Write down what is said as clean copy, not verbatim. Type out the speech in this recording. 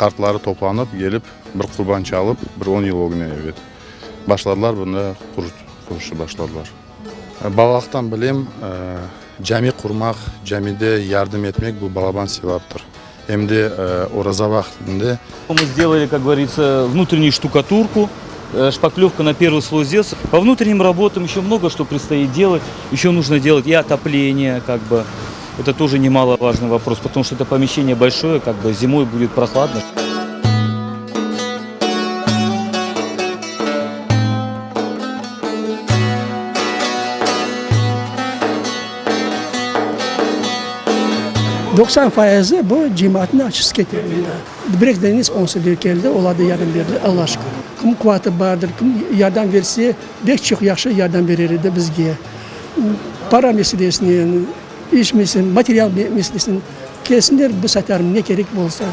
Qartları toplanıp kelip bir qurban çalıp, bir on yıl ögüne, ebet, başladılar bunda quruşnı başladılar. Balalıqtan bilem, cami qurmaq, camide yardım etmek bu balaban sevaptır. Em de oraza vaqtında. Мы сделали, как говорится, внутреннюю штукатурку, шпаклевка на первый слой сделался. По внутренним работам еще много что предстоит делать. Еще нужно делать и отопление, как бы. Это тоже немаловажный вопрос, потому что это помещение большое, как бы зимой будет прохладно. 90 fayızı bu cemaatnıñ aqçası kete mında. Bir eki dane sponsorlar keldi, olar da yardım berdi, Alla şükür. Kim quvatı bardır, kim yardım berse, bek çoq yahşı yardım berer edi bizge. Para meselesinen, iş meselesinen, material meselesinen kelsinler, biz aytarım, ne kerek bolsa.